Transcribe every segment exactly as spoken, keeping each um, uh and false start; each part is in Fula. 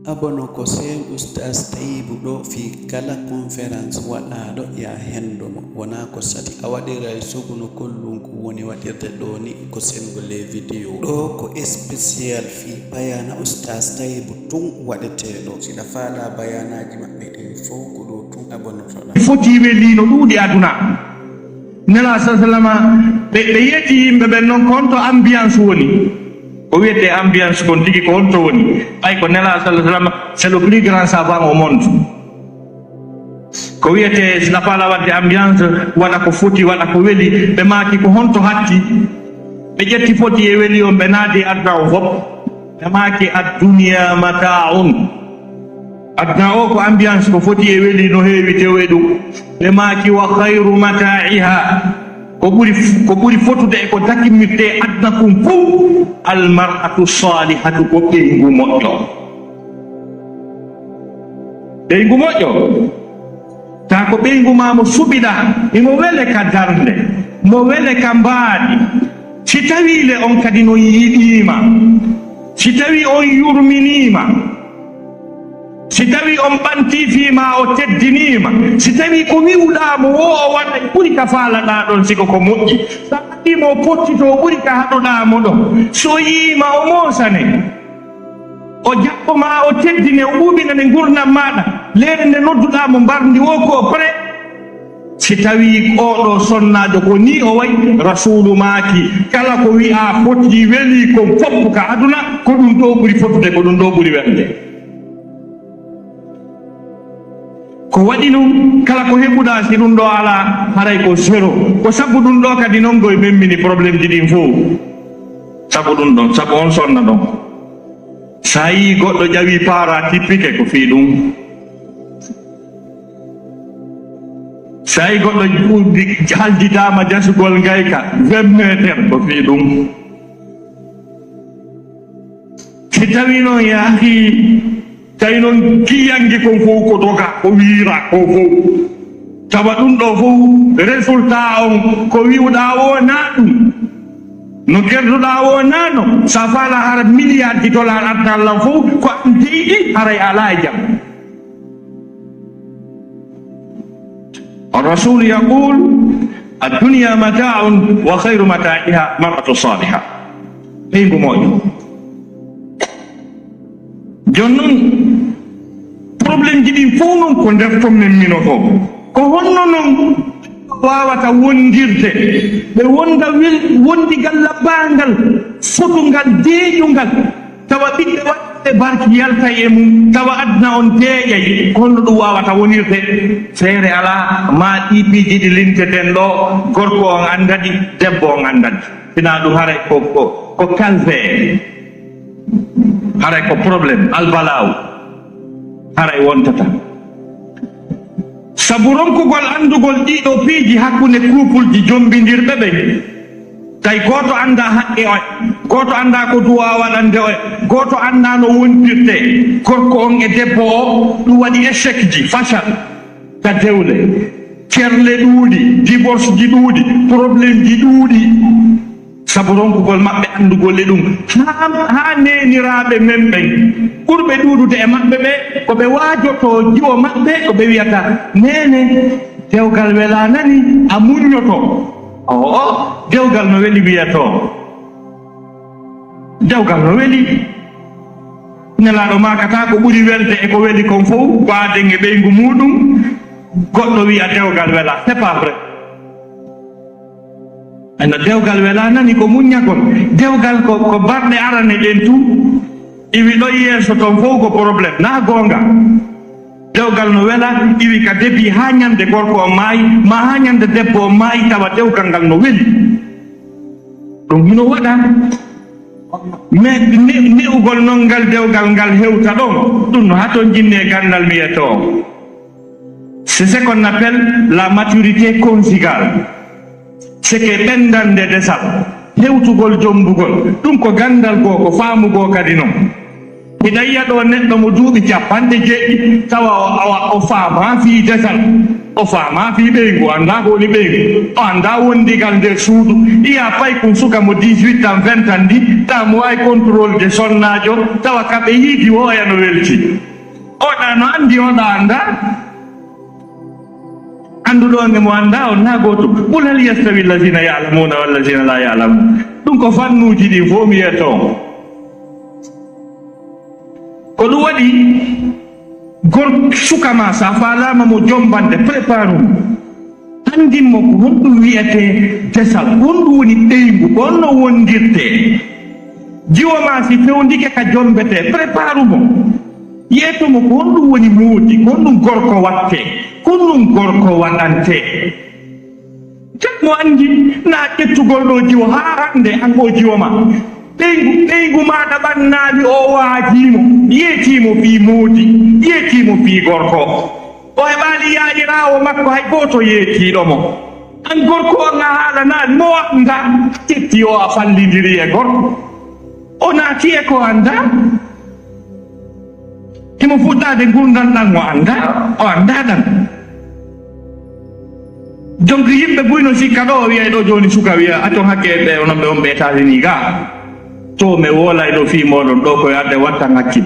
Abono ko seen Ustaas Tayibu ɗo fii kala konferans waɗaaɗo, yaa hendo mo. Wonaa ko sati a waɗiray sugu no kollunku woni waɗirde ɗoo ni, ko senngo les vidéos. Ɗoo ko spécial fii bayaana Ustaas Tayibu tun waɗetee ɗoo. Si ɗa faalaa bayaanaaji maɓɓe ɗin fow, ko ɗoo tun abonotoɗaa. Foti weli no ɗuuɗi aduna. Nelaa sa salama, ɓe, ɓe yeetii yimɓe ɓen non ko honto ambiance woni. Ko wiyetee ambiance kon tigi ko honto woni? Ɓay ko Nelaa sa salama, c'est le plus grand savant au monde. Ko wiyetee si ɗa faalaa waɗde ambiance, waɗa ko foti, waɗa ko weli. Ɓe maaki ko honto hatti? Ɓe ƴetti foti e weli on, ɓe naati aduna on fow. Ɓe maaki, "Ad-dunya mata'un." Aduna o ko ambiance, ko foti e weli no heewi tew e ɗum. Ɓe maaki, "Wa khayru mata'iha." Ko ɓuri, ko ɓuri fotude e ko dakimirte e aduna kun fow, "Al mar'atu salihatu," ko ɓeyngu moƴƴo. Ɓeyngu moƴƴo. Taa ko ɓeyngu maa mo suɓiɗaa, imo wele ka darnde, mo wele ka mbaadi. Si tawii le on kadi non yiɗiima, si tawii on yurminiima, si tawii on ɓantii fii maa, o teddiniima, si tawii ko wi'uɗaa mo woo o waɗay ɓuri ka faalaɗaa ɗon, si ko ko moƴƴi, so a waɗii mo o pottitoo ɓuri ka haɗuɗaa mo ɗon, so o yi'ii ma o moosane. O jaɓɓo ma, o teddine, o ɓuuɓinane ngurndan maaɗa. Leere nde nodduɗaa mo mbarndi woo ko o prêt. Si tawii oo ɗoo sonnaajo ko nii o wayi, Rasuulu maaki, kala ko wi'aa foti welii kon fow ka aduna, ko ɗum ɗoo ɓuri fotude, ko ɗum ɗoo ɓuri welde. Ko waɗi non, kala ko heɓuɗaa, si ɗum ɗoo alaa, haray ko zéro. Ko sabu ɗum ɗoo kadi non ngoy memmini problème ji ɗin fow. Sabu ɗum ɗon, sabu on sonna ɗon. Sa yii goɗɗo ƴawi paara tippike, ko fii ɗum. Sa yii goɗɗo ƴuuɗi haljitaama jasugol ngayka vingt meter, ko fii ɗum. Si tawii non, yaa akhi, tawi non kiyange kon fow ko doga, ko wiira, ko fow. Tawa ɗum ɗoo fow, résultat on, ko wi'uɗaa woo naa ɗum. No kerduɗaa woo naa non. Sa faalaa hara milliard ji dollar aduna lan fow, ko an deyɗi, haray alaa e jam. الرسول يقول: الدنيا متاع وخير متاعها المرأة الصالحة. Ɓeyngu moƴƴo. Jooni non, problème ji ɗin fow non ko nder ton men mino fow. Ko honno non waawata wondirde? Ɓe wonda wel-, wondigal labbangal, fotungal, deeƴungal, tawa ɓiɓɓe waɗɓe barki yalta e mum, tawa aduna on deeƴay. Ko honno ɗum waawata wonirde? Feere alaa, maa ɗii piiji ɗi linteten ɗoo, gorko on annda ɗi, debbo on annda ɗi. Hinaa ɗum haray ko, ko, ko calvaire. Haray ko problème, albalaaw. Haray wontata. Sabu ronkugol anndugol ɗiɗo piiji hakkunde kuupulji jombindirɓe ɓen. Tawi gooto anndaa haqqe oya, gooto anndaa ko duwaa waɗande oya, gooto anndaa no wontirtee. Gorko on e debbo o, ɗum waɗi échec ji, fashal. Ka dewle, kerle ɗuuɗi, divorce ji ɗuuɗi, problème ji ɗuuɗi. Sabu ronkugol maɓɓe anndugol e ɗum. Haa, haa neeniraaɓe men ɓen, ɓurɓe ɗuuɗude e maɓɓe ɓe, ko ɓe waajotoo jiwo maɓɓe, ko ɓe wiyata, "Neene, dewgal welaanani, a muññoto." O'o, dewgal no weli wiyatoo. Dewgal no weli. Nelaaɗo maakataa ko ɓuri welde e ko weli kon fow, baaden e ɓeyngu muuɗum, goɗɗo wi'a dewgal welaa. C'est pas vrai. Anna dewgal welaa nani ko muññagol. Dewgal ko, ko barɗe arane ɗen tun. Iwi ɗon yeeso ton fow ko problème. Naa goonga? Dewgal no wela, iwi ka début haa ñande gorko on maayi, maa haa ñande debbo on maayi, tawa dewgal ngal no weli. Ɗum hino waɗa. Mais ne-, ne'ugol non ngal dewgal ngal hewta ɗon, ɗum no hatonjinni e ganndal mi yetoo. C'est ce qu'on appelle la maturité conjugale. C'est que ɓenndande desal, hewtugol, jombugol, ɗum ko ganndal goo, ko faamu goo kadi non. Hiɗa yiya ɗo neɗɗo mo duuɓi capanɗe jeeɗiɗi, tawa o, awa, o faamaa fii desal, o faamaa fii ɓeyngu, o anndaa ko woni ɓeyngu, o anndaa wondigal nder suudu. Yiya paykun suka mo dix-huit ans, vingt ans ndi, tawa mo waawi contrôle de sonnaajo, tawa ka ɓe yiidi o oya no welti. Oɗa no anndi, oɗa anndaa. Annduɗo on e mo anndaa on naa gootum. Qul hal yastawi allazina ya'lamuna wallazina la ya'lamun. Ɗum ko fannuuji ɗin fof mi yiyata on. Ko ɗum waɗi gor suka ma, so a faalaama mo jombande, prépare mo. Anndin mo ko honɗum wiyetee desal, ko honɗum woni ɓeyngu, ko honno wondirtee. Jiwo ma si fewndike ka jombetee, prépare mo. Yeeto mo ko honɗum woni moodi, ko honɗum gorko wattee, ko honɗum gorko waɗantee. Jan mo anndi, naa ƴettugol ɗo jiwo haa hannde, an o jiwo ma. Ɓeyngu, ɓeyngu maaɗa ɓannaali o waajii mo, yeetii mo fii moodi, yeetii mo fii gorko. O heɓaali yaayiraawo makko hay gooto yeetiiɗo mo. An gorko on a haalanaali mo o anndaa, a ƴetti o a fallindiri e gorko. O naati e ko anndaa. Himo fuɗɗaade ngurndan ɗan o anndaa, o anndaa ɗan. Donc yimɓe buy no sikka ɗo, o wiya ɗo jooni suka wiya, "Acon hakke ɓe onon ɓe on ɓe États-Unis ga. To mi woolay ɗo fii mooɗon ɗo ko yaade wattan hakkil."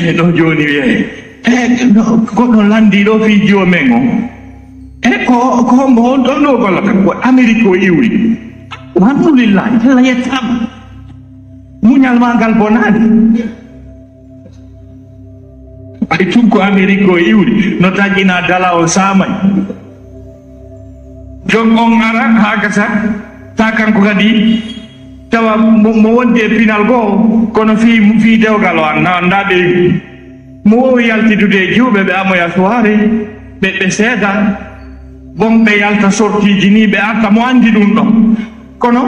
E ɗo jooni wiya, "E, no, ko ɗon lanndi ɗo fii jiwo men on. E, ko, ko hombo on ɗon ɗo gollata? Ko Amerik o iwri." Alhamdulillah, Alla yettaama. Muñal maa ngal bonaani. Ay tun ko Amerik o iwri, no taƴinaa dala o saamay. Jon on ara haa gasa, ta kanko kadi, tawa mo, mo wondi e pinal goo, kono fii, fii dewgal o anndaa, anndaa ɓe mo woowi yaltidude e jiwɓe ɓe amoya soirée, ɓe, ɓe seeda, bon ɓe yalta sortiiji nii, ɓe arta, mo anndi ɗum ɗon. Kono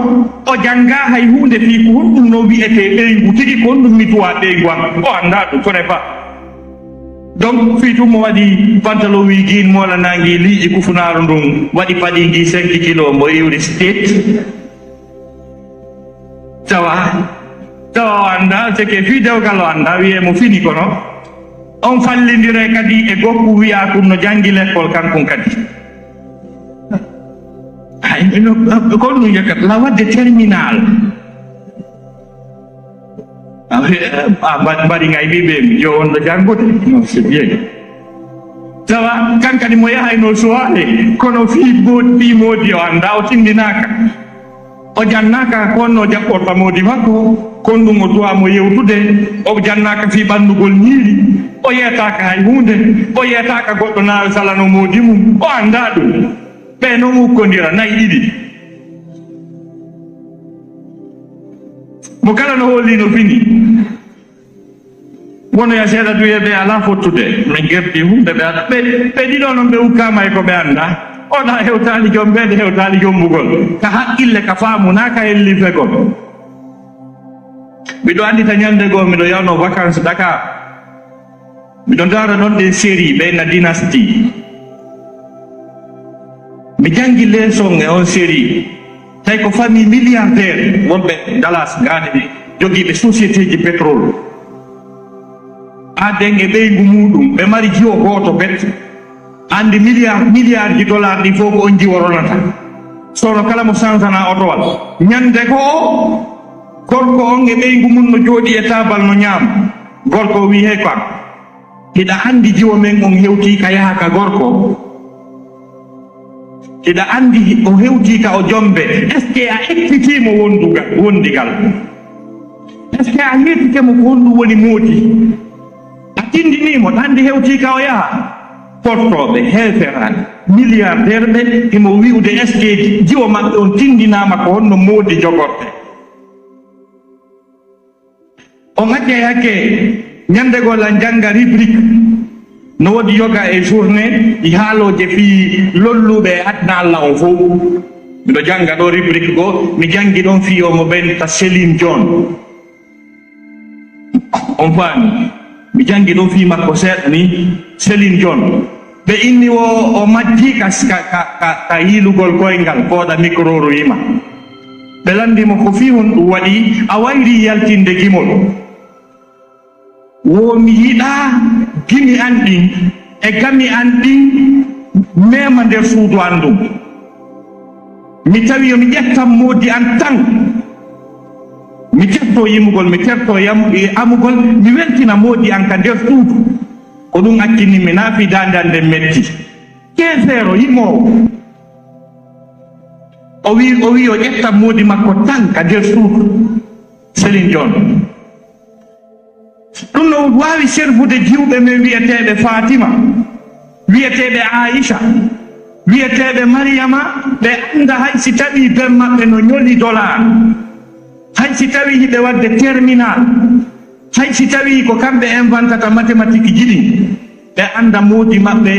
o janngaa hay huunde fii ko honɗum no wi'etee ɓeyngu tigi, ko honɗum mi tuwaa ɓeyngu an, o anndaa ɗum, connaît pas. Donc, fii tun mo waɗi pantalon wiigiin, moolanaangi liiƴi kufunaaru ndun, waɗi paɗi ngi cinq kilo, mo iwri state. Tawa, tawa o anndaa, c'est que fii dewgal o anndaa, wiyee mo fini kono. On fallindire kadi e gokku wiyaa kun no janngi lekkol kankun kadi. Ay, no, ko ɗum yakkat, la waɗde terminal. A, a, mba-, mbaɗi ngay ɓiɓɓe mi, yo on ɗo janngude. Non, c'est bien. Tawa, kankadi mo yahayno suwaade, kono fii bo-, fii moodi o anndaa, o tindinaaka. O jannaaka ko honno o jaɓɓorta moodi makko, kon ɗum o duwaa mo yewtude. O jannaaka fii ɓanndugol ñiiri, o yeetaaka hay huunde, o yeetaaka goɗɗo na salano moodi mum, o anndaa ɗum. Ɓe non ukkondira nayi ɗiɗi. Mo kala no hoolii no fini. Wonoya seeɗa duye ɓe alaa fottude. Min gerdi huunde ɓe alaa. Ɓe, ɓe ɗiɗo non ɓe ukkaama e ko ɓe anndaa. Oɗa hewtaali jombeede, hewtaali jombugol. Ka haqqille, ka faamu, naa ka hellifegol. Miɗo anndita ñannde goo, miɗo yawnoo vacances Dakar. Miɗo ndaara ɗon ɗen série, ɓe na Dynastie. Mi janngi leçon e on série. Tawi ko famille milliardaire wonɓe Dallas, ngaade jogiiɓe société ji pétrole. Aaden e ɓeyngu muuɗum, ɓe mari jiwo gooto bet. Anndi milliard, milliard ji dollar ɗi fof ko on jiwo ronata. Sono kala mo sansana otowal. Ñannde goo, gorko on e ɓeyngu mum no jooɗii e taabal no ñaama. Gorko o wi'i, "Hey, ko an?" Hiɗa anndi jiwo men on hewtii ka yaha ka gorko? Hiɗa anndi o hewtii ka o jombe? Est-ce que a ekkitii mo wonduga-, wondigal? Est-ce que a yeetike mo ko honɗum woni moodi? A tindinii mo, ɗa anndi hewtii ka o yaha? Portooɓe, heeferaaɓe, milliardaire ɓe, himo wi'ude est-ce que jiwo maɓɓe on tindinaama ko honno moodi jogorte? On accay hakke, ñande goo lan jannga rubrique. No woodi yoga e journée, e haalooje fii lolluɓe e aduna Alla on fow. Miɗo jannga ɗoo rubrique goo, mi janngi ɗon fii omo ɓeynta Céline Dion. On faami? Mi janngi ɗon fii makko seeɗa ni, Céline Dion. Ɓe inni o, o majji ka, ka, ka, ka, ka yiilugol koyngal, fooɗa micro ru yima. Ɓe lanndi mo ko fii honɗum waɗi a wayrii yaltinde gimol. Wo mi yiɗaa gimi an ɗin e gami an ɗin mema nder suudu an ndun. Mi tawi yo mi ƴettan moodi an tan. Mi tertoo yimugol, mi tertoo yam-, e amugol, mi weltina moodi an ka nder suudu. Ko ɗum accinimmi, naa fii daande an nden metti. Keefeero yimoowo. O wi, o wi o ƴetta moodi makko tan ka nder suudu. Céline Dion. Ɗum no waawi servude jiwɓe men wi'eteeɓe Fatima, wi'eteeɓe Aisha, wi'eteeɓe Mariama, ɓe annda hay si tawii ben maɓɓe no ñoli dollar, hay si tawii hiɓe waɗde terminal, hay si tawii ko kamɓe inventata mathématique ji ɗin, ɓe annda moodi maɓɓe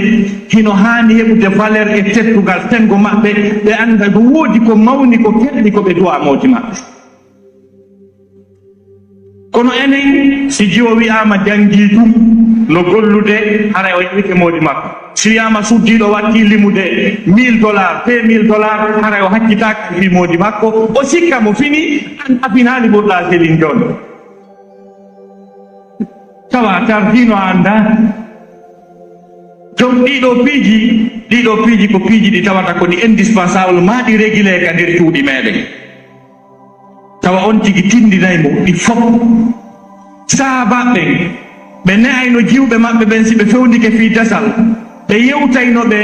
hino haani heɓude valeur e teddungal senngo maɓɓe, ɓe annda no woodi ko mawni ko kelɗi ko ɓe du'a moodi maɓɓe. Kono enen, si jiwo wi'aama janngii ɗum, no gollude, haray o yaɓike moodi makko. Si wi'aama suddiiɗo wattii limude mille dollars, deux mille dollars, haray o haccitaaka e fii moodi makko, o sikka mo fini, an a finaali ɓurɗaa Céline Dion. Tawa a tardiino a anndaa. Donc ɗiɗo piiji, ɗiɗo piiji ko piiji ɗi tawata ko ɗi indispensable, maa ɗi régulé ka nder cuuɗi meɗen. Tawa on tigi tindinay mo ɗi fof. Sahaabaaɓe ɓen, ɓe ne'ayno jiwɓe maɓɓe ɓen si ɓe fewndike fii dasal, ɓe yewtayno ɓe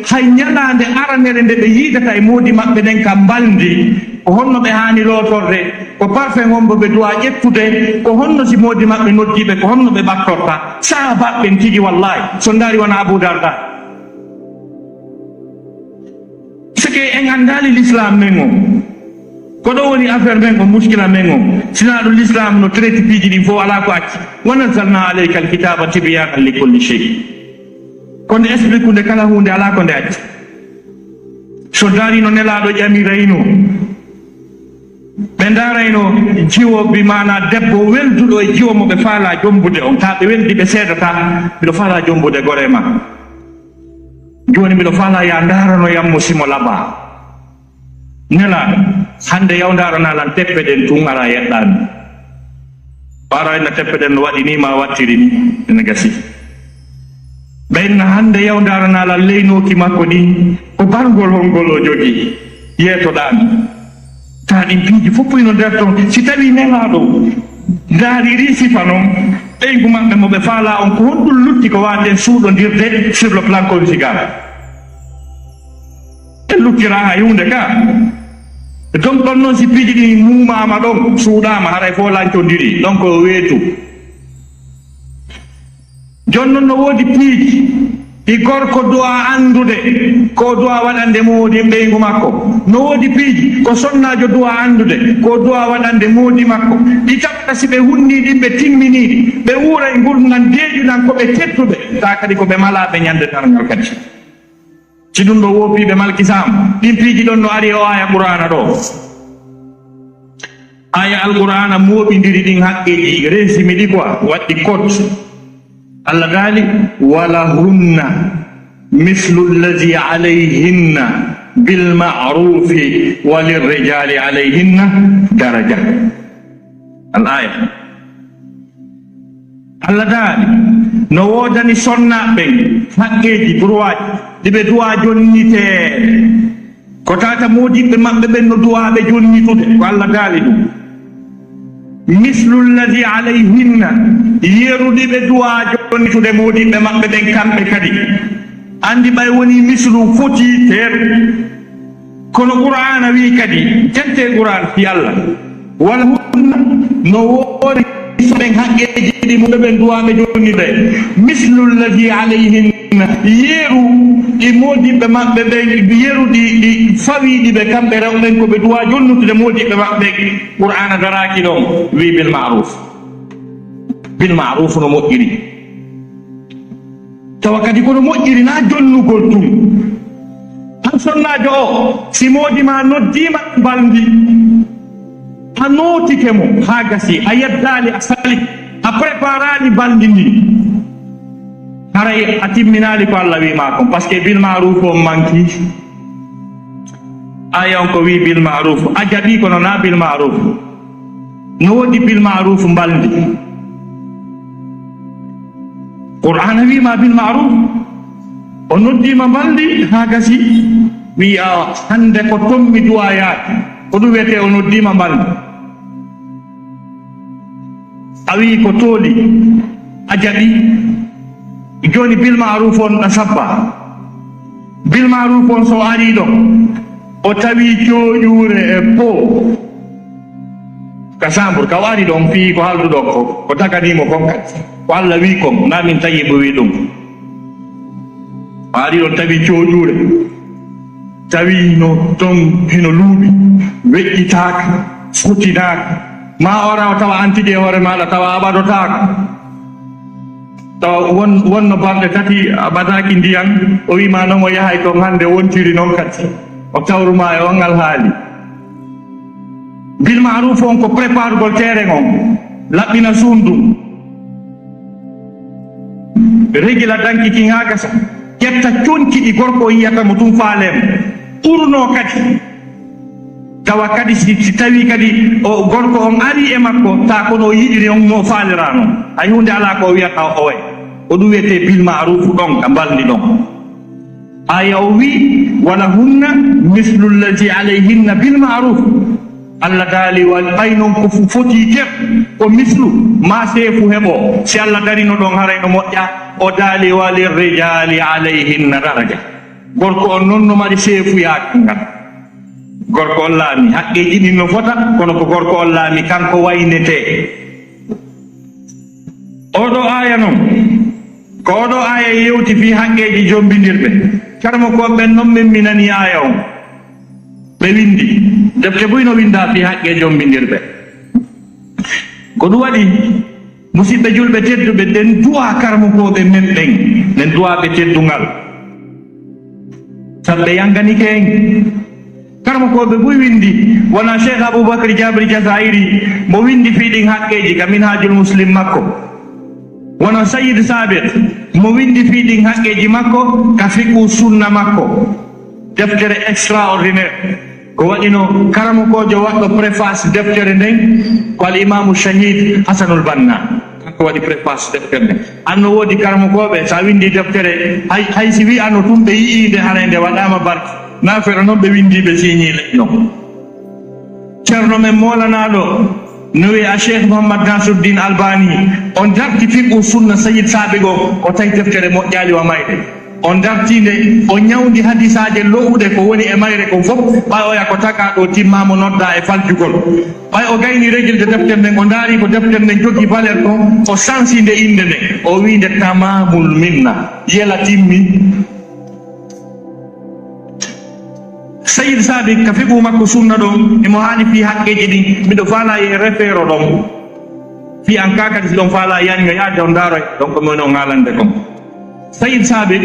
hay ñalaande aranere nde ɓe yiidata e moodi maɓɓe ɗen ka mbalndi, ko honno ɓe haani lootorde, ko parfum hombo ɓe du'a ƴettude, ko honno si moodi maɓɓe noddii ɓe, ko honno ɓe ɓattorta. Sahaabaaɓe ɓen tigi, wallahi, so ndaari wona Abu Darda. C'est que en anndaali l'islam men o. Ko ɗo woni affaire men o, muskila men o. Sinaa ɗum l'islam no traité piiji ɗin fof, alaa ko acci. Wa nazzalna alayka alkitaba tibyanan li kulli shay. Ko nde explique nde kala huunde, alaa ko nde acci. So ndaari no Nelaaɗo ƴamirayno, ɓe ndaarayno jiwo, bi maanaa debbo welduɗo e jiwo mo ɓe faalaa jombude on. Taa ɓe weldi, ɓe seedataa, miɗo faalaa jombude goree ma. Jooni miɗo faalaa yaa ndaarano yam mo si mo labaa. Nelaaɗo, hannde yaw ndaaranaa lan teppe ɗen tun, araa yeɗɗaani. Ɓaaraa inna teppe ɗen no waɗi nii maa waɗtiri nii, ene gasi. Ɓe inna hannde yaw ndaaranaa lan leynooki makko ɗin, ko barngol hongol o jogii, yeetoɗaami. Taa ɗin piiji fof ino nder ton. Si tawii Nelaaɗo ndaaririi sifa non, ɓeyngu maɓɓe mo ɓe faalaa on, ko honɗum lutti ko waawaten suuɗondirde sur le plan conjugal? En luttiraa hay huunde ka. Donc ɗon non si piiji ɗin muumaama ɗon, suuɗaama, haray fof lancondirii, ɗon ko weetu. Jooni non no woodi piiji ɗi gorko du'a anndude, ko du'a waɗande moodi ɓeyngu makko. No woodi piiji ko sonnaajo du'a anndude, ko du'a waɗande moodi makko. Ɗi tawata si ɓe hunnii ɗin, ɓe timminii ɗi, ɓe wuuray ngurndan deeƴuɗan ko ɓe tedduɓe, taa kadi ko ɓe malaaɓe ñande darngal kadi. Si ɗum ɗo woopiiɓe malkisaama, ɗin piiji ɗon no ari o aaya Qur'aana ɗo. Aaya Alqur'aana mooɓindiri ɗin haqqeeji, résumé ɗi quoi, waɗɗi kot. Allah daali, "Walahunna mislu llazi alayhinna bil ma'rufi wa lirrijali alayhinna daraja." Al aaya. Allah daali, no woodani sonnaaɓe ɓen haqqeeji, droit, ɗi ɓe du'a jonniteede. Ko tawata moodiɓɓe maɓɓe ɓen no du'a ɓe jonnitude, ko Allah daali ɗum. Mislu llazi alayhinna, yeru ɗi ɓe du'a jonnitude moodiɓɓe maɓɓe ɓen kamɓe kadi. Anndi ɓay wonii mislu foti teeru. Kono Qur'aana wi'i kadi, jante Qur'aan fii Allah. Walahunna, no woodi ɓen haqqeeji ɗi mo ɓen du'a ɓe jonnitude. Mislu llazi alayhinna, yeru ɗi moodiɓɓe maɓɓe ɓen, yeru ɗi, ɗi fawiiɗi ɓe kamɓe rewɓe ɓen ko ɓe du'a jonnutude moodiɓɓe maɓɓe ɓen. Qur'aana daraaki ɗon, wi'i bil ma'ruf. Bil ma'ruf no moƴƴiri. Tawa kadi kono moƴƴiri na jonnugol tun. An sonnaajo o, si moodi ma noddiima mbalndi, a nootike mo haa gasi, a yeddaali, a sali, a préparaali mbalndi ndin. Haray a timminaali ko Allah wi'i maa kon, parce que bil ma'ruf on manki. Aya on ko wi bil ma'ruf, a jaɓi, kono na bil ma'ruf. No woodi bil ma'ruf mbalndi. Qur'aana wi ma bil ma'ruf. O noddi ma mbalndi haa gasi. Wi a hannde ko tommi du'a yaade. Ko ɗum wiyetee o noddi ma mbalndi. A wi ko tooli, a jaɓi. Jooni bil ma'ruf on ɗa sabba. Bil ma'ruf on so ari ɗon, o tawi cooƴuure e po. Ka sambur, ka o ari ɗon, fii ko haalduɗon ko, ko daganimo kon kadi. Ko Allah wi kon, na min Tayyibu wi ɗum. O ari ɗon tawi cooƴuure. Tawi no ton hino luuɓi, weƴƴitaaka, fotinaaka. Ma o rawa tawa an tigi e hoore maaɗa tawa a ɓadotaako. Tawa won, wonno balɗe tati a ɓadaaki ndiyan, o wi ma non o yahay ton hannde wontiri non kadi. O tawru ma e on alhaali. Bil ma'ruf on ko préparugol terrain on, laɓɓina suundu. Regila danki kin haa gasa. Ƴetta conci ɗi gorko on yiyata mo tun faale mo. Ɓurno kadi. Tawa kadi si, si tawi kadi o gorko on ari e makko, ta kono o yiɗiri on no faalirano. Hay huunde alaa ko o wiyata o oye. Ko ɗum wiyetee bil ma'ruf ɗon, ka mbalndi ɗon. Aya o wi, "Walahunna mislu llazi alayhinna bil ma'ruf." Allah daali, wa ɓay non ko fu foti keɓ, ko mislu, ma seefu heɓo. Si Allah darino ɗon haray no moƴƴa, o daali, "Wa lirrijali alayhinna daraja." Gorko on non no mari seefu yaaki ngal. Gorko on laami, haqqeeji ɗin no fota, kono ko gorko on laami, kanko waynetee. Oɗo aya non, ko oɗo aya yewti fii haqqeeji jombindirɓe. Karamokooɓe ɓen non men mi nani aya on. Ɓe windi. Defte buy no winda fii haqqe jombindirɓe. Ko ɗum waɗi, musiɓɓe julɓe tedduɓe, ɗen du'a karamokooɓe men ɓen, ɗen du'a ɓe teddungal. Sabu ɓe yanganike en. Karamokooɓe buy windi, wona Cheikh Abubakar Jabir Jazairi, mo windi fii ɗin haqqeeji ka Minhajul Muslim makko. Wona Sayyid Sabiq, mo windi fii ɗin haqqeeji makko ka fiqhu sunna makko. Deftere extraordinaire. Ko waɗino karamokoojo waɗɗo préface deftere nden, ko al Imaamu Shahid Hasanul Banna. Kanko waɗi préface deftere nden. Anno woodi karamokooɓe, sa windi deftere, hay, hay si wi'ano tun ɓe yi'i nde, haray nde waɗaama barke. Na fera non ɓe windi ɓe siñi leɗɗon. Ceerno men moolanaaɗo no wi'ee Cheikh Mouhammad Nasruddin Albani, on darti fiqhu sunna Sayyid Sabiq on, o tawi deftere moƴƴaali wa mayre. On darti nde, o ñawndi hadisaaje lo'uɗe ko woni e mayre kon fof, ɓay oya ko tagaa ɗo timmaama noddaa e faljugol. Ɓay o gayni regilde deftere nden, o ndaari ko deftere nden jogii valeur kon, o sansi nde innde nden, o wi'i nde Tamamul Minna, yela timmi. Sayyid Sabiq ka fiqhu makko sunna ɗon, emo haali fii haqqeeji ɗin, miɗo faalaa e refeero ɗon. Fii an kaa kadi si ɗon faalaa yani nga yaade on ndaaro ɗon ko mi woni on haalande kon. Sayyid Sabiq,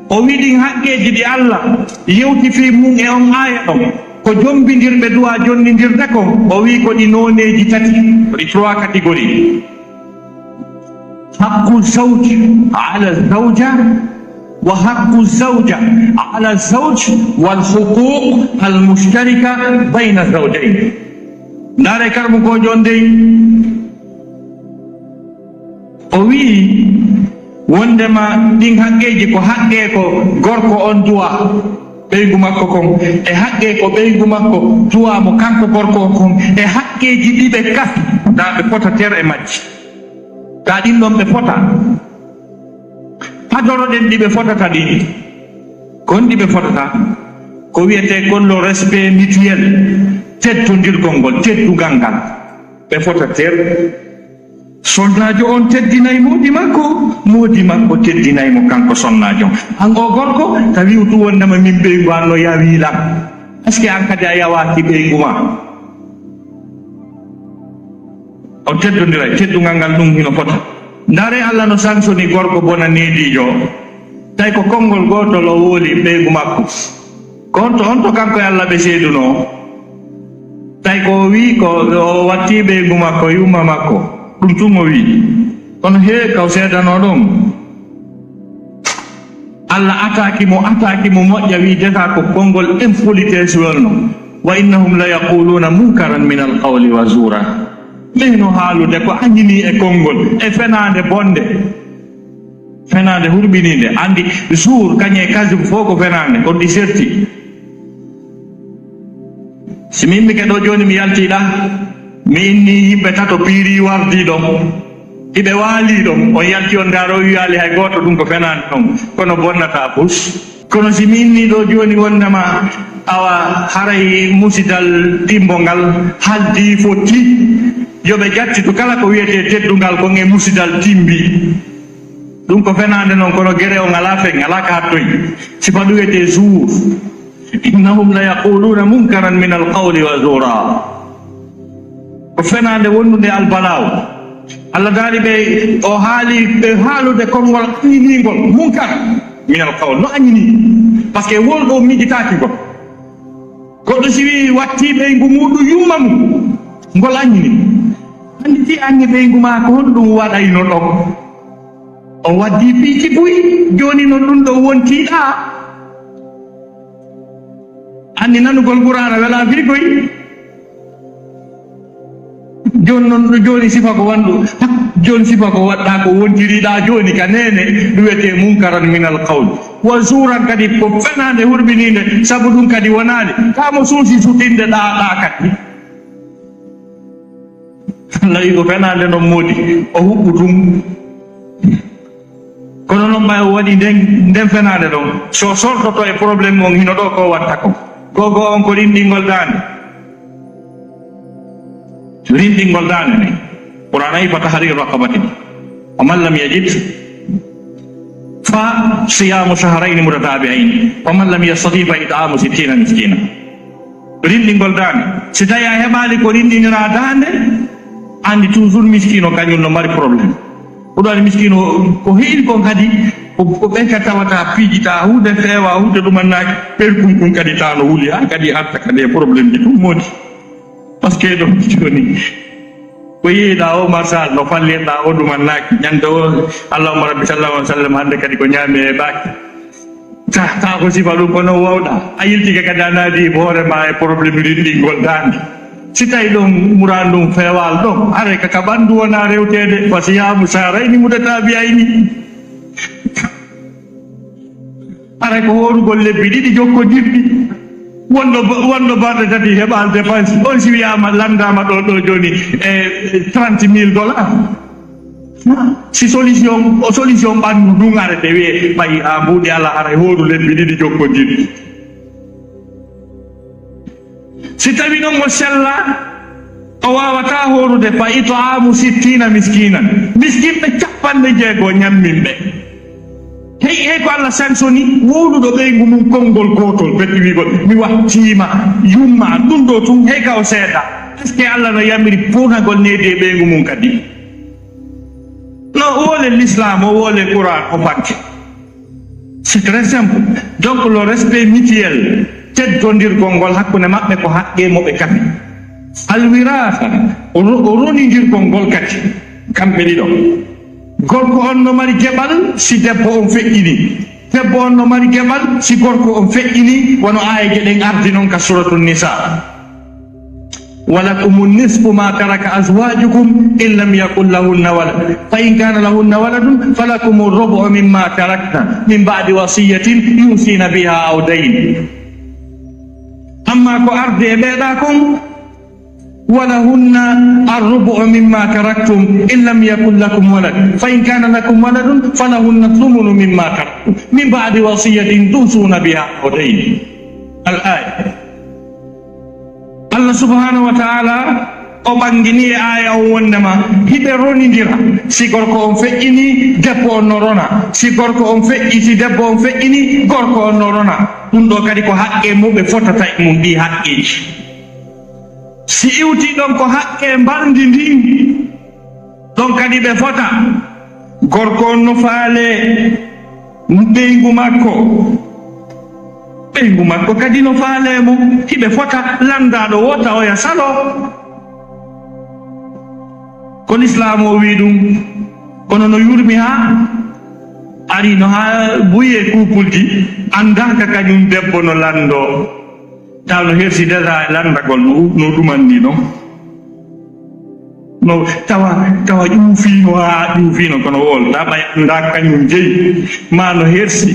o wi'i ɗin haqqeeji ɗi Allah yewti fii mun e on aaya ɗon, ko jombindirɓe du'a jonnindirde kon, o wi'i ko ɗi nooneeji tati, ko ɗi trois catégories. Haqqu zawj ala zawja, wa haqqu zawja ala zawj, wal huquq al mushtarika bayna zawjayn. Ndaare karamokoojo on dey, o wi'i wondema ɗin haqqeeji ko haqqe ko gorko on du'a ɓeygu makko kon, e haqqe ko ɓeygu makko du'a mo kanko gorko on kon, e haqqeeji ɗi ɓe kasi, daa ɓe fota ter e majji. Ka ɗin ɗon ɓe fota. Hadoroɗen ɗi ɓe fotata ɗin. Kon ɗi ɓe fotata, ko wi'etee kon le respect mutuel, teddondirgol ngol, teddungal ngal. Ɓe fota ter. Sonnaajo on teddinay moodi makko, moodi makko teddinay mo kanko sonnaajo on. An o gorko, tawi tu wondema min ɓeygu an no yawi lan. Est-ce que an kadi a yawaaki ɓeygu ma? On teddondiray, teddungal ngal ɗum hino fota. Ndaare Allah no sansoni gorko bona neediijo. Tawi ko konngol gootol o wooli ɓeygu makko. Ko on to, on to kanko e Allah ɓe seedunoo. Tawi ko o wii ko o watti ɓeygu makko, yumma makko. Ɗum tun o wii. Kono hee, ka o seedanoo ɗon. Allah ataaki mo, ataaki mo moƴƴa, wi deta ko konngol impolitesse welno. Wa innahum la yaquluna munkaran min alqawli wa zura. Ɓeyno haalude ko añini e konngol, e fenaande bonde. Fenaande hurɓiniinde, anndi zuur, kañe kazib fof ko fenaande, ko ɗi serti. Si mi immike ɗo jooni, mi yaltii ɗa, mi inni yimɓe tato piiri wardii ɗon. Hiɓe waalii ɗon, on yalti on ndaaro, wiyaali hay gooto, ɗum ko fenaande ɗon, kono bonnataa fus. Kono si mi inni ɗo jooni wondema awa haray musidal timbo ngal haldi fotti, yo ɓe jattitu kala ko wiyetee teddungal kon e musidal timbi. Ɗum ko fenaande non, kono gere on alaa fen, alaa ka hattoy. Sifa ɗum wiyetee zuur. Innahum la yaquluna munkaran min alqawli wa zura. Ko fenaande wonndude albalaaw. Allah daali ɓe, o haali ɓe haalude konngol añiniingol, munkar min alqawl, no añini. Parce que wol ɗo miijitaaki ngol. Goɗɗo si wii wattii ɓeyngu muuɗum yumma mum, ngol añini. Anndi si añni ɓeyngu maa, ko honɗum waɗayno ɗon? O waddii piiji buy, jooni non ɗum ɗo wontii ɗaa. Anndi nanugol Qur'aana welaa firgoy. Jooni non ɗo jooni sifa ko wanɗu, jooni sifa ko waɗɗaa ko wontiriɗaa jooni ka neene, ɗum wiyetee munkaran min al qawl. Wa zuuran kadi ko fenaande hurɓiniinde, sabu ɗum kadi wonaali. Kaa mo suusi sutinde ɗaa, ɗaa kadi. Allah wi ko fenaande non moodi, o huɓɓu ɗum. Kono non ɓay o waɗi nden, nden fenaande ɗon, so sortoto e problème on hino ɗo ko watta ko. Gogo on ko rinɗingol daande. Rinɗingol daande ni. Qur'an ay fa tahriru raqabatin. Wa man lam yajid fa siyamu shahrayni mutatabi'ayn. Wa man lam yastati fa it'amu sittina miskina. Rinɗingol daande. Si tawi a heɓaali ko rinɗiniraa daande, anndi toujours miskiino kañum no mari problème. Ko ɗum waɗi miskiino ko heƴi kon kadi, ko, ko ɓen ka tawata piijita huunde feewa, huunde ɗumannaaki, ɓen kun kun kadi taa no wuli, haa kadi arta kadi e problème ji ɗum moodi. Parce que ɗum jooni, ko yeeyɗaa o marsal no fallirɗaa o ɗumannaaki. Ñande o, Allahumma rabbi sallallahu alaihi wa sallam, hannde kadi ko ñaami e baaki. Ta, ta ko sifa ɗum ko non wawɗa. A yiltike kadi a naadi hoore ma e problème rinɗingol daande. Si tawi ɗon muraadu ndun feewal ɗon, haray ka, ka ɓanndu wona rewteede, fa siyaamu shahrayni mutatabi'ayni. Haray ko hoorugol lebbi ɗiɗi jokkondirɗi. Wonɗo ba-, wonɗo balɗe tati heɓal dépense. On si wiyaama, lanndaama ɗo, ɗo jooni e trente mille dollars. Si solution, o solution ɓanndu ndun arete wiye, ɓay a mbuuɗi ala haray hooru lebbi ɗiɗi jokkondirɗi. Si tawi non o sella, o waawataa hoorude, fa it'amu sittina miskinan. Miskinɓe capanɗe jeego ñammin ɓe. Hey, hey, ko Allah sansoni wowluɗo ɓeyngu mum konngol gootol, ɓe wi'ugol, mi wattiima, yumma, ɗum ɗo tun, hey, ka o seeda. Est-ce que Allah no yamiri punagol needi e ɓeyngu mum kadi? No, wole l'islam, o wole Qur'an, o bakke. C'est très simple. Donc, le respect mutuel, teddondirgol ngol hakkunde maɓɓe ko haqqe mo ɓe kafi. Alwirasa, ro-, ronindirgol ngol kadi, kamɓe ɗiɗo. Gorko on no mari geɓal si debbo on feƴƴini. Debbo on no mari geɓal si gorko on feƴƴini, wano aayeeje ɗen ardi non ka Suratun Nisa. ولكم النصف ما ترك أزواجكم إن لم يكن لهن ولد فإن كان لهن ولد فلكم الربع مما تركن من بعد وصية يوصين بها أو دين. Amma ko ardi e ɓeeɗa kon, ولهن الربع مما تركتم إن لم يكن لكم ولد فإن كان لكم ولد فلهن الثمن مما تركتم من بعد وصية توصون بها أو دين. الآية. Allah subhanahu wa ta'ala o ɓangini e aaya on wondema hiɓe ronindira. Si gorko on feƴƴini, debbo on no rona. Si gorko on feƴƴi, si debbo on feƴƴini, gorko on no rona. Ɗum ɗo kadi ko haqqe mo ɓe fotata e mum, ɗi haqqeeji. Si iwti ɗon ko haqqe mbalndi ndin, ɗon kadi ɓe fota. Gorko on no faale ɓeyngu makko. Ɓeyngu makko kadi no faale mo. Hiɓe fota, lanndaaɗo wota oya salo. Ko Lislaam o wi'i ɗum. Kono no yurmi haa Ari no haa buy e kuupulji, anndaaka kañum debbo no lanndoo. Taw no hersi déjà e lanndagol no, no ɗumanni ɗon. No tawa, tawa ƴuufiino haa ƴuufiino kono wol, ta ɓay anndaaka kañum jeyi, ma no hersi.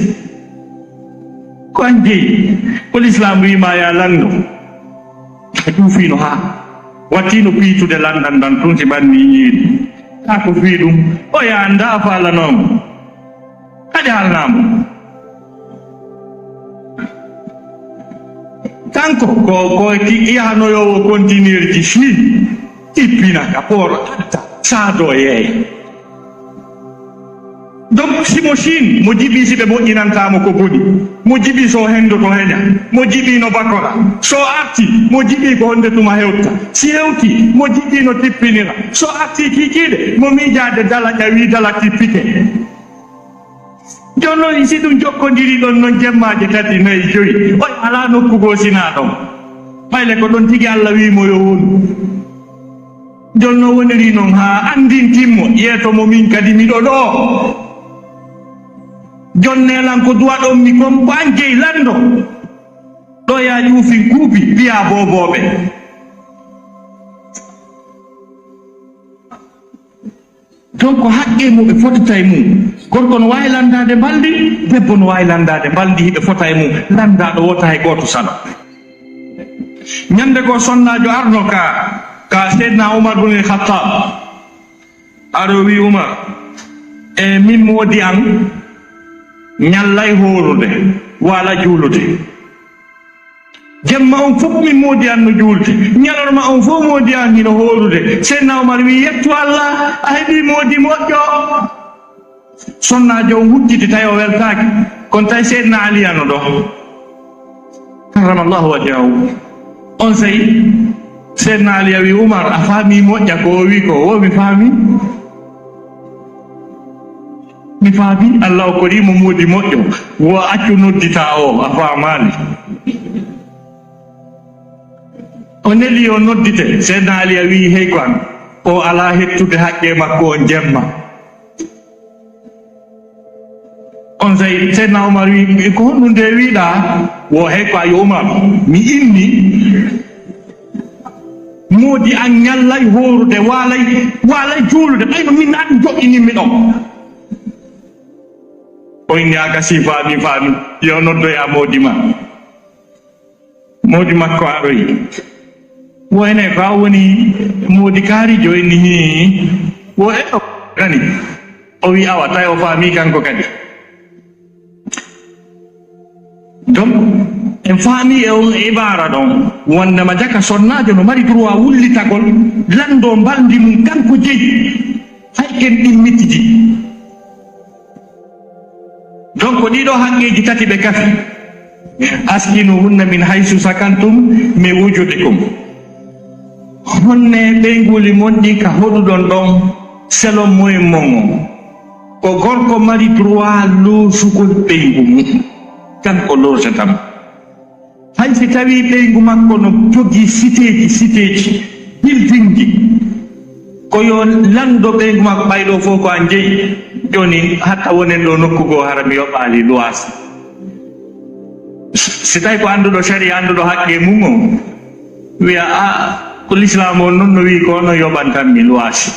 Ko an jeyi, ko Lislaam wi'i ma yaa lanndo. A ƴuufiino haa wattiino piitude lanndan ndan tun si ɓanni yiiri. Kaa ko fii ɗum, o yaa ndaa faalanooma. Kadi haalnaama. Kanko ko, ko ki-, yahanoyoowo kontineerji Chine, tippina ka poor adda, saadoo yeeya. Donc, si mo Chine, mo jiɓii si ɓe moƴƴinantaa mo ko boni, mo jiɓii so o hendoto heña, mo jiɓii no bakora, so arti, mo jiɓii ko honde tuma hewta, si hewti, mo jiɓii no tippinira, so arti kiikiiɗe, mo miijaade dala ƴawi dala tippike. Jooni noon, si ɗum jokkondirii ɗon noon jemmaaje tati, nayi, joyi, oya alaa nokku goo sinaa ɗon. Ɓay le ko ɗon tigi Alla wi'i mo yo wonu. Jooni no woniri noon haa anndintin mo, yeeto mo min kadi miɗo ɗoo. Jooni neelan ko duwaɗon mi kon, ko an jeyi lanndo. Ɗo yaa ƴuufin kuupi, biyaa boobooɓe. Donc, ko haqqee mum ɓe fotata e mum. Gorko no waawi lanndaade mbalndi, debbo no waawi lanndaade mbalndi, hiɓe fota e mum. Lanndaaɗo wota hay gooto salo. Ñande goo, sonnaajo arno ka, ka Seydina Umar bun Khattab. Aro wi Umar, e min moodi an ñallay hoorude, wala juulude. Jemma on fof min moodi an no juulde, ñalorma on fof moodi an hino hoorude. Seydina Umar wi, yettu Allah, a heɓi moodi moƴƴo. Sonnaajo on hucciti tawi o weltaaki, kono tawi Seydina Ali ano ɗo, karramallahu wajhahu. On sey Seydina Ali wi Umar, a faami moƴƴa ko o wi ko? Wo mi faami. Mi faami, Allah okkori mo moodi moƴƴo. Wo accu noddita o, a faamaali. O neli yo noddite. Seydina Ali a wi'i, hey ko an, o alaa hettude haqqee makko on jemma. On sey Seydina Umar wi'i, ko honɗum de wi'ɗaa? Wo hey ko a yo Umar, mi inni. Moodi an ñallay hoorude, waalay, waalay juulude, ɓay no min an joɗɗinimmi ɗon. O inni, a gasi, faami, faami, yo noddoya moodi ma. Moodi makko aroyi. Wo ene ko a woni moodi kaarijo? Inni, hii. Wo e o gani. O wi, awa, tawi o faami kanko kadi. Donc, en faami e on ibaara ɗon, wondema jaka sonnaajo no mari droit wullitagol lanndo mbalndi mum kanko jeyi, hay ken ɗimmitiji. Donc, ko ɗiɗo haqqeeji tati ɓe kafi. Askinuhunna min haysu sakantum min wujudikum. Honne ɓeynguuli mon ɗi ka hoɗuɗon ɗon, selon moyen mon on. Ko gorko mari droit loosugol ɓeyngu mum, kanko loosata mo. Hay si tawii ɓeyngu makko no jogii siteeji, siteeji, buildingji, ko yo lanndo ɓeyngu makko, ɓay ɗoo fof ko an jeyi. Jooni, hatta wonen ɗoo nokku goo, hara mi yoɓaali luwaas. Si tawi ko annduɗo sariya, annduɗo haqqee mum on, wiya, a, ko lislaam on non no wi'i ko, no yoɓantan mi luwaasi.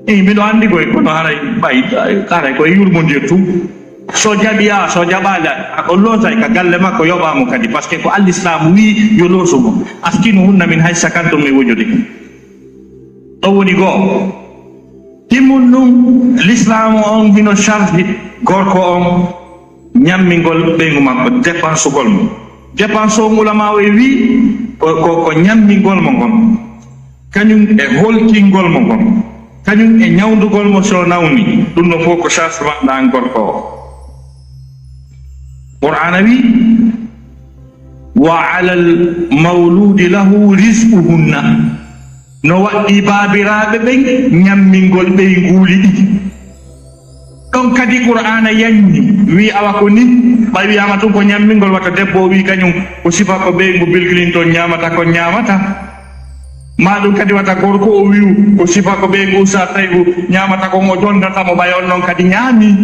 Eyi, miɗo anndi koy, kono haray ɓay, haray koye yurmondir tun. So jaɓi a, so jaɓaali a, a, o loosay ka galle makko, yoɓaa mo kadi, parce que ko Al Islaamu wi'i yo loosu mo. Askinuhunna min haysu sakantum min wujudikum. Ɗo woni goo. Timmun ɗum, Lislaamu on hino charge gorko on ñammingol ɓeyngu makko, dépensugol mo. Dépense on, ulamaawo e wi, ko, ko, ko ñammingol mo ngon, kañum e holkingol mo ngon, kañum e ñawndugol mo so nawni. Ɗum no fof ko charge maɗa an gorko o. Qur'aana wi, "Wa alal mawludi lahu rizquhunna." No waɗɗii baabiraaɓe ɓen ñammingol ɓeynguuli ɗin. Ɗon kadi Qur'aana yanni, wi awa ko ni, ɓay wiyaama tun ko ñammingol, wata debbo o wi kañum ko sifa ko ɓeyngu Bill Clinton ñaamata kon ñaamata. Maa ɗum kadi wata gorko o wi'u ko sifa ko ɓeyngu Ustaas Taybu ñaamata kon o jondata mo, ɓay on non kadi ñaami.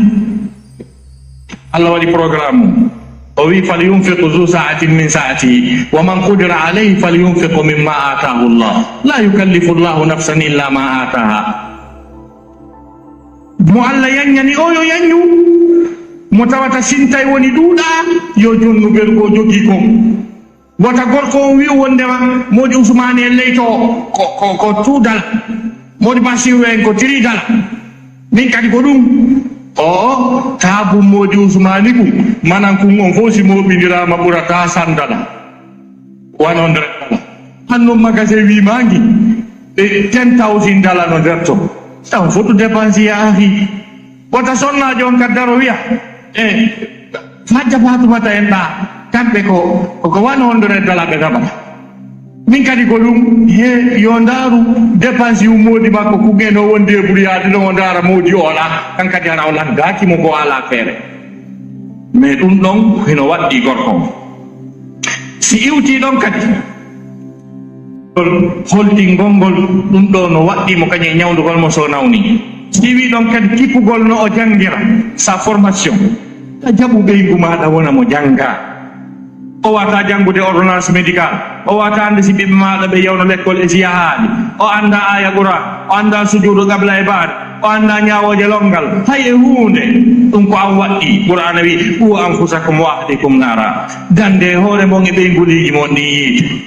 Allah waɗi programme mum. O wi: "Falyunfiq zu sa'atin min sa'atihi, wa man qudira alayhi falyunfiq mimma atahu Allah. La yukallifu Allahu nafsan illa ma ataha." Mo Allah yanñani o yo yanñu. Mo tawata sintay woni ɗuuɗa, yo jonnu ɓerɗo o jogii kon. Wota gorko on wi'u wondema Moodi Usmaani en leyto ko, ko, ko two dala. Moodi Basiiru en ko three dala. Min kadi ko ɗum. O, taabu Moodi Usmaani kun, manan kun on fof si mooɓindiraama ɓurata san dala. One hundred dala. Hanno magasin wi maangi. E ten thousand dala no nder ton. Tan fotu dépense ya ahi. Wota sonnaajo on ka daro wiya, e, hajja Faatumata en ɗa, kamɓe ko, ko, ko one hundred dala ɓe gaɓata. Min kadi ko ɗum, he, yo ndaaru dépense yu moodi makko, kugen o won débrouillade ɗon, o ndaara moodi o alaa, kan kadi hara o laggaaki mo ko alaa feere. Mais ɗum ɗon hino waɗɗi gorko on. Si iwti ɗon kadi, holtingol ngol, ɗum ɗo no waɗɗi mo kañum e ñawndugol mo so nawni. Si wi ɗon kadi kippugol no o janngira, sa formation, a jaɓu ɓeyngu maaɗa wona mo jannga. O wata janngude ordonnance médical, o wata annde si ɓiɓɓe maaɗa ɓe yawno lekkol e si yahaali, o annda aya Qur'an, o annda sujuudu qabla e baada, o annda ñaawooje lonngal, hay e huunde. Ɗum ko an waɗɗi. Qur'aana wi: "Qu anfusakum wa ahlikum naara." Dande e hoore mon e ɓeynguliiji mon ɗin yiite.